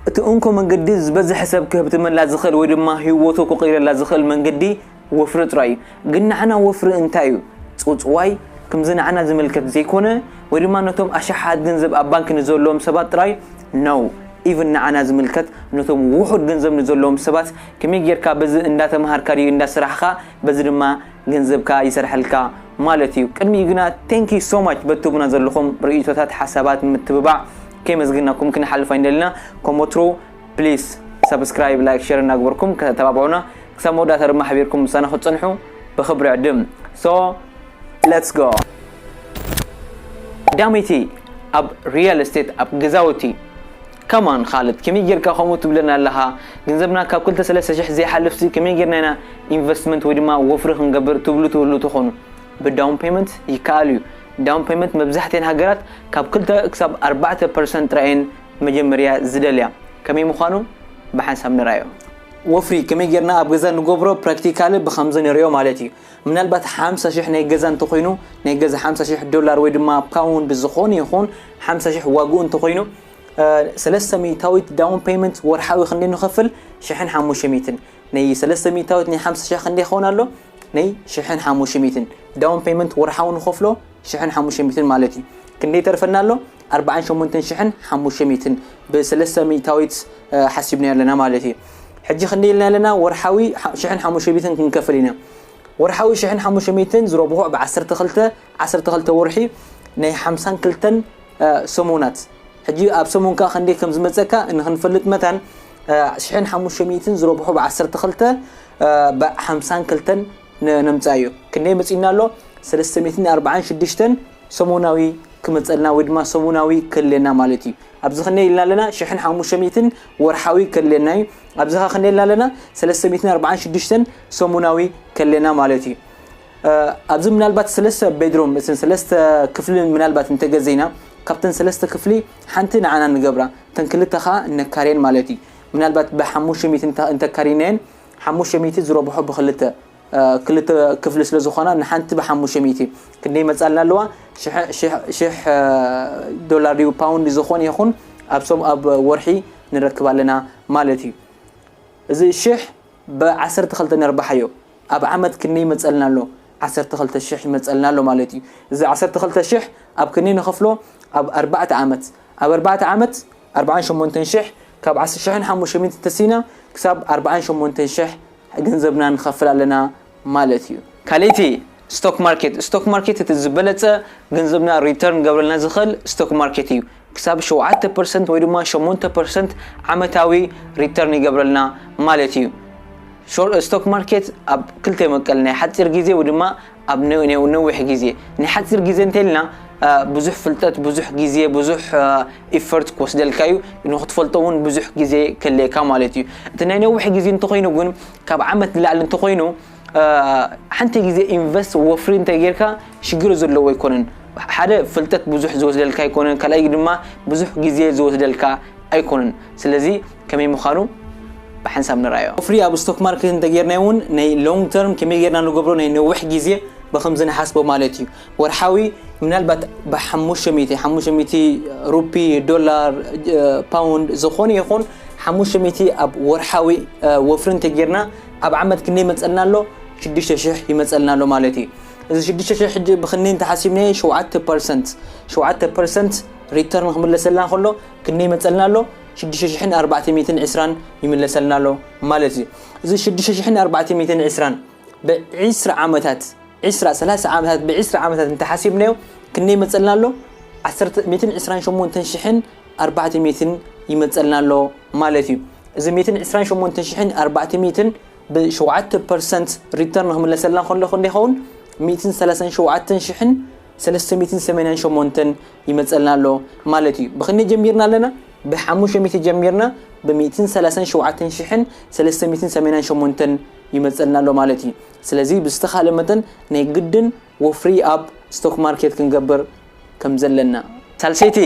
እቲ እንኮ መንገዲ ዝበዝሐ ሰብ ክህብትመላ ዝኽእል ወይ ድማ ህይወቱ ክቕይረላ ዝኽእል መንገዲ ወፍሪ ጥራይ እዩ። ግን ንዓና ወፍሪ እንታይ እዩ? ጽውጽዋይ፣ ከምዚ ንዓና ዝምልከት ዘይኮነ፣ ወይ ድማ ነቶም ኣሽሓት ገንዘብ ኣብ ባንክ ንዘለዎም ሰባት ጥራይ ነው። ኢቭን ንዓና ዝምልከት፣ ነቶም ውሑድ ገንዘብ ንዘለዎም ሰባት፣ ከመይ ጌርካ በዚ እንዳተምሃርካ ድዩ እንዳስራሕካ፣ በዚ ድማ ገንዘብካ ይሰርሐልካ ማለት እዩ። ቅድሚኡ ግና፣ thank you so much በትቡና ዘለኹም ርእይቶታት፣ ሓሳባት፣ ምትብባዕ ከይመስግናኩም ክንሓልፍ ኣይንደልና። ከም ወትሩ፣ ፕሊስ፣ ሰብስክራይብ፣ ላይክ፣ ሸር እናግበርኩም ከተተባብዑና፣ ክሳብ መወዳእታ ድማ ሓቢርኩም ምሳና ክትጸንሑ ብኽብሪ ዕድም። So, let's go። ቀዳመይቲ፣ ኣብ ሪያል ስቴት፣ ኣብ ገዛውቲ። ከማን ካልድ፣ ከመይ ጌርካ ከምኡ ትብለና ኣለኻ? ገንዘብና ካብ ክልተ ሰለስተ ሽሕ ዘይሓልፍሲ ከመይ ጌርና ኢና ኢንቨስትመንት ወይ ድማ ወፍሪ ክንገብር ትብሉ ትህሉ ትኾኑ፣ ብዳውን ፔመንት ይከኣል እዩ። ዳውን ፔመንት መብዛሕትኤን ሃገራት ካብ ክልተ ክሳብ ኣርባዕተ ፐርሰንት ጥራይ እየን መጀመርያ ዝደልያ። ከመይ ምዃኑ ብሓንሳብ ንርኣዮ። ወፍሪ ከመይ ጌርና ኣብ ገዛ ንገብሮ፣ ፕራክቲካሊ ብኸምዚ ንሪኦ ማለት እዩ። ምናልባት ሓምሳ ሽሕ ናይ ገዛ እንተኾይኑ፣ ናይ ገዛ ሓምሳ ሽሕ ዶላር ወይ ድማ ፓውንድ ዝኾነ ይኹን ሓምሳ ሽሕ ዋግኡ እንተኾይኑ፣ እ፣ ሰለስተ ሚእታዊት ዳውን ፔመንት ወርሓዊ ክንደይ ንኸፍል? ሽሕን ሓሙሽተ ሚእትን። ናይ ሰለስተ ሚእታዊት ናይ ሓምሳ ሽሕ ክንደይ ይኸውን ኣሎ? ናይ ሽሕን ሓሙሽተ ሚእትን። ዳውን ፔመንት ወርሓዊ ንኸፍሎ ሽሕን ሓሙሽተ ሚእትን ማለት እዩ። ክንደይ ተርፈና ኣሎ? ኣርባዓን ሸሞንተን ሽሕን ሓሙሽተ ሚእትን። ብሰለስተ ሚእታዊት፣ እ፣ ሓሲብና ኣለና ማለት እዩ። ሕጂ ክንደይ ኢልና ኣለና? ወርሓዊ ሓ-፣ ሽሕን ሓሙሽተ ሚእትን ክንከፍል ኢና። ወርሓዊ ሽሕን ሓሙሽተ ሚእትን ዝረብሖ ብዓሰርተ ክልተ፣ ዓሰርተ ክልተ ወርሒ ናይ ሓምሳን ክልተን፣ እ፣ ሰሙናት። ሕጂ ኣብ ሰሙን ከኣ ክንደይ ከም ዝመጸካ ንኽንፈልጥ መታን፣ እ፣ ሽሕን ሓሙሽተ ሚእትን ዝረብሖ ብዓሰርተ ክልተ፣ እ፣ ብሓምሳን ክልተን ን-፣ ነምጽኣዮ። ክንደይ መጺእና ኣሎ? ሰለስተ ሚእትን ኣርባዓን ሽዱሽተን ሰሙናዊ ክመጸልና ወይ ድማ ሰሙናዊ ከልየና ማለት እዩ። ኣብዚ ክንደይ ኢልና ኣለና? ሽሕን ሓሙሽተ ሚእትን ወርሓዊ ከልየና እዩ። ኣብዚ ኸ ክንደይ ኢልና ኣለና? ሰለስተ ሚእትን ኣርባዓን ሽዱሽተን ሰሙናዊ ከልየና ማለት እዩ። እ፣ ኣብዚ ምናልባት ሰለስተ ቤድሮም፣ እተን ሰለስተ ክፍሊ ምናልባት እንተገዘይና፣ ካብተን ሰለስተ ክፍሊ ሓንቲ ንዓና ንገብራ፣ እተን ክልተ ኸኣ ነካርየን ማለት እዩ። ምናልባት ብሓሙሽተ ሚእቲ እንተ-፣ እንተካሪናየን፣ ሓሙሽተ ሚእቲ ዝረብሖ ብክልተ፣ እ፣ ክልተ ክፍሊ ስለ ዝኾና፣ ንሓንቲ ብሓሙሽተ ሚእቲ ክንደይ መጻልና ኣለዋ? ሽሕ፣ ሽሕ፣ ሽሕ፣ እ፣ ዶላር ድዩ ፓውንድ ዝኾነ ይኹን ኣብ ሰም-፣ ኣብ ወርሒ ንረክብ ኣለና ማለት እዩ። እዚ ሽሕ ብዓሰርተ ክልተ ነርባሓዮ፣ ኣብ ዓመት ክንደይ ይመጸልና ኣሎ? ዓሰርተ ክልተ ሽሕ ይመጸልና ኣሎ ማለት እዩ። እዚ ዓሰርተ ክልተ ሽሕ ኣብ ክንደይ ንኸፍሎ? ኣብ ኣርባዕተ ዓመት። ኣብ ኣርባዕተ ዓመት ኣርባዓን ሸሞንተን ሽሕ፣ ካብ ዓሰርተ ሽሕን ሓሙሽተ ሚእትን ተሲና ክሳብ ኣርባዓን ሸሞንተን ሽሕ ገንዘብና ንኸፍል ኣለና ማለት እዩ። ካልኣይቲ፣ ስቶክ ማርኬት። ስቶክ ማርኬት እቲ ዝበለጸ ገንዘብና ሪተርን ገብረልና ዝኽእል ስቶክ ማርኬት እዩ። ክሳብ ሸውዓተ ፐርሰንት ወይ ድማ ሸሞንተ ፐርሰንት ዓመታዊ ሪተርን ይገብረልና ማለት እዩ። ሾር-፣ ስቶክ ማርኬት ኣብ ክልተ ይመቀል፣ ናይ ሓጺር ግዜ ወይ ድማ ኣብ ነ-፣ ነ-፣ ነዊሕ ግዜ። ናይ ሓጺር ግዜ እንተልና፣ አ፣ ብዙሕ ፍልጠት፣ ብዙሕ ግዜ፣ ብዙሕ፣ አ፣ ኢፈርት ክወስደልካ እዩ። ንኽትፈልጦ እውን ብዙሕ ግዜ ከድልየካ ማለት እዩ። እቲ ናይ ነዊሕ ግዜ እንተኾይኑ ግን፣ ካብ ዓመት ንላዕሊ እንተኾይኑ፣ አ፣ ሓንቲ ግዜ ኢንቨስት ወፍሪ እንተጌርካ ሽግር ዘለዎ ኣይኮነን። ሓደ ፍልጠት ብዙሕ ዝወስደልካ ኣይኮነን፣ ካልኣይ ድማ ብዙሕ ግዜ ዝወስደልካ ኣይኮነን። ስለዚ ከመይ ምዃኑ ብሓንሳብ ንርኣዮ። ወፍሪ ኣብ ስቶክ ማርኬት እንተጌርናዮ እውን ናይ ሎንግ ተርም ከመይ ጌርና ንገብሮ ናይ ነዊሕ ግዜ ብኸምዚ ንሓስቦ ማለት እዩ። ወርሓዊ ምናልባት ብሓሙሽተ ሚእቲ፣ ሓሙሽተ ሚእቲ ሩፒ፣ ዶላር፣ እ፣ ፓውንድ፣ ዝኾነ ይኹን ሓሙሽተ ሚእቲ ኣብ ወርሓዊ፣ እ፣ ወፍሪ እንተጌርና ኣብ ዓመት ክንደይ መጸልና ኣሎ? ሽዱሽተ ሽሕ ይመጸልና ኣሎ ማለት እዩ። እዚ ሽዱሽተ ሽሕ ሕጂ ብክንደይ እንተሓሲብናዮ ሸውዓተ ፐርሰንት፣ ሸውዓተ ፐርሰንት ሪተርን ክምለሰልና ከሎ ክንደይ ይመጸልና ኣሎ? ሽዱሽተ ሽሕን ኣርባዕተ ሚእትን ዕስራን ይምለሰልና ኣሎ ማለት እዩ። እዚ ሽዱሽተ ሽሕን ኣርባዕተ ሚእትን ዕስራን ብዕስራ ዓመታት፣ ዕስራ፣ ሰላሳ ዓመታት፣ ብዕስራ ዓመታት እንተሓሲብናዮ ክንደይ ይመጸልና ኣሎ? ዓሰርተ፣ ሚእትን ዕስራን ሸሞንተን ሽሕን ኣርባዕተ ሚእትን ይመጸልና ኣሎ ማለት እዩ። እዚ ሚእትን ዕስራን ሸሞንተን ሽሕን ኣርባዕተ ሚእትን ብሸውዓተ ፐርሰንት ሪተርን ክምለሰልና ከሎ ክንደይ ይኸውን? ሚእትን ሰላሳን ሸውዓተን ሽሕን ሰለስተ ሚእትን ሰማንያን ሸሞንተን ይመጸልና ኣሎ ማለት እዩ። ብኽንደይ ጀሚርና ኣለና? ብሓሙሽተ ሚእቲ ጀሚርና ብሚእትን ሰላሳን ሸውዓተን ሽሕን ሰለስተ ሚእትን ሰማንያን ሸሞንተን ይመጸልና ኣሎ ማለት እዩ። ስለዚ ብዝተኻለ መጠን ናይ ግድን ወፍሪ ኣብ ስቶክ ማርኬት ክንገብር ከም ዘለና። ሳልሰይቲ፣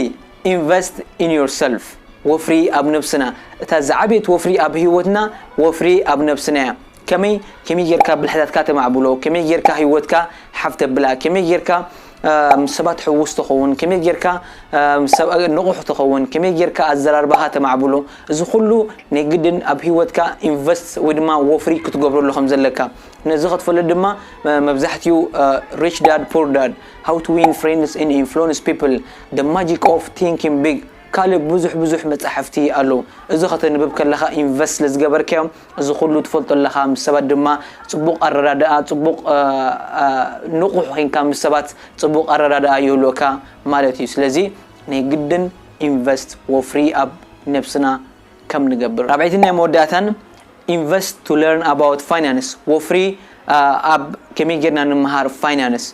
ኢንቨስት ኢን ዮርሰልፍ፣ ወፍሪ ኣብ ነብስና። እታ ዝዓበየት ወፍሪ ኣብ ህይወትና፣ ወፍሪ ኣብ ነብስና እያ። ከመይ? ከመይ ጌርካ ብልሕታትካ ተማዕብሎ? ከመይ ጌርካ ህይወትካ ሓፍ ተብላ? ከመይ ጌርካ ምስ ሰባት ሕውስ ትኸውን፣ ከመይ ጌርካ ንቑሕ ትኸውን፣ ከመይ ጌርካ ኣዘራርባኻ ተማዕብሎ፣ እዚ ኩሉ ናይ ግድን ኣብ ህይወትካ ኢንቨስት ወይ ድማ ወፍሪ ክትገብረሉ ከም ዘለካ። ነዚ ክትፈልጥ ድማ መብዛሕትኡ Rich Dad Poor Dad፣ How to Win Friends and Influence People፣ The Magic of Thinking Big፣ ካልእ ብዙሕ ብዙሕ መጻሕፍቲ ኣለዉ። እዚ ከተንብብ ከለኻ ኢንቨስት ስለ ዝገበርካዮም እዚ ኩሉ ትፈልጦ ኣለኻ። ምስ ሰባት ድማ ጽቡቕ ኣረዳድኣ፣ ጽቡቕ ንቑሕ ኮንካ ምስ ሰባት ጽቡቕ ኣረዳድኣ ይህልወካ ማለት እዩ። ስለዚ ናይ ግድን ኢንቨስት ወፍሪ ኣብ ነብስና ከም ንገብር። ራብዐይትን ናይ መወዳእታን ኢንቨስት to learn about finance፣ ወፍሪ ኣብ ከመይ ጌርና ንምሃር ፋይናንስ።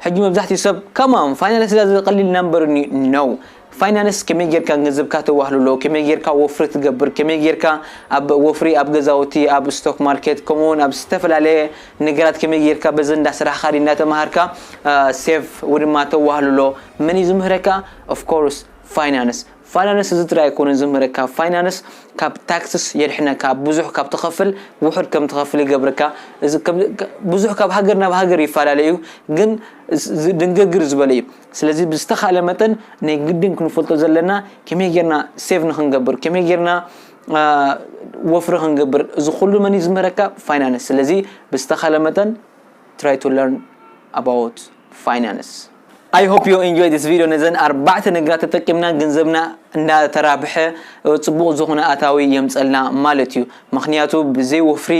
ሕጂ መብዛሕትኡ ሰብ ከማን ፋይናንስ ዳ ዝቐሊል ናምበር ዩ ነው። ፋይናንስ ከመይ ጌርካ ገንዘብካ ተዋህልሎ፣ ከመይ ጌርካ ወፍሪ ትገብር፣ ከመይ ጌርካ ኣብ ወፍሪ ኣብ ገዛውቲ፣ ኣብ ስቶክ ማርኬት፣ ከምኡውን ኣብ ዝተፈላለየ ነገራት ከመይ ጌርካ በዚ እንዳስራሕካ ድዩ እንዳተማሃርካ ሴፍ ወይ ድማ ተዋህልሎ። መን እዩ ዝምህረካ? Of course ፋይናንስ። ፋይናንስ እዚ ጥራይ ኣይኮነን ዝምህረካ። ፋይናንስ ካብ ታክስስ የድሕነካ። ብዙሕ ካብ ትኸፍል ውሑድ ከም ትኸፍል ይገብረካ። ብዙሕ ካብ ሃገር ናብ ሃገር ይፈላለ እዩ፣ ግን ድንግርግር ዝበለ እዩ። ስለዚ ብዝተኻለ መጠን ናይ ግድን ክንፈልጦ ዘለና ከመይ ጌርና ሴቭ ንክንገብር፣ ከመይ ጌርና ወፍሪ ክንገብር፣ እዚ ኩሉ መን እዩ ዝምህረካ? ፋይናንስ። ስለዚ ብዝተኻለ መጠን try to learn about finance። I hope you enjoy this video። ነዘን ኣርባዕተ ነገራት ተጠቂምና ገንዘብና እንዳተራብሐ ጽቡቕ ዝኾነ ኣታዊ የምጸልና ማለት እዩ። ምኽንያቱ ብዘይ ወፍሪ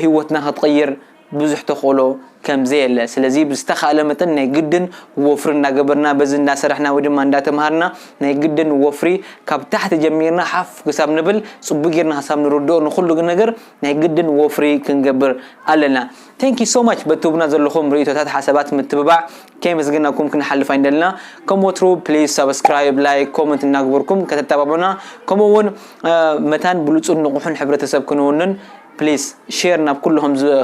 ህይወትና ክትቕይር ብዙሕ ተኽእሎ ከም ዘየለ። ስለዚ ብዝተኻእለ መጠን ናይ ግድን ወፍሪ እንዳገበርና፣ በዚ እንዳሰራሕና ወይ ድማ እንዳተምሃርና ናይ ግድን ወፍሪ ካብ ታሕቲ ጀሚርና ሓፍ ክሳብ ንብል፣ ጽቡቕ ጌርና ክሳብ ንርድኦ ንኹሉ ነገር ናይ ግድን ወፍሪ ክንገብር ኣለና። Thank you so much በትቡና ዘለኹም ርእይቶታት፣ ሓሳባት፣ ምትብባዕ ከየመስገናኩም ክንሓልፍ ኣይንደልና። ከም ወትሩ ፕሊዝ ሳብስክራይብ፣ ላይክ፣ ኮመንት እናግበርኩም ከተተባብዑና፣ ከምኡ እውን መታን ብሉጹን ንቑሑን ሕብረተሰብ ክንውንን ፕሊዝ ሼር ናብ ኩሉ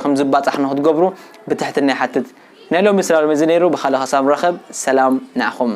ከም ዝባጻሕ ንክትገብሩ ብትሕትና ይሓትት። ናይ ሎሚ ስላሎም እዚ ነይሩ። ብኻልእ ክሳብ ንራኸብ ሰላም ንዓኹም።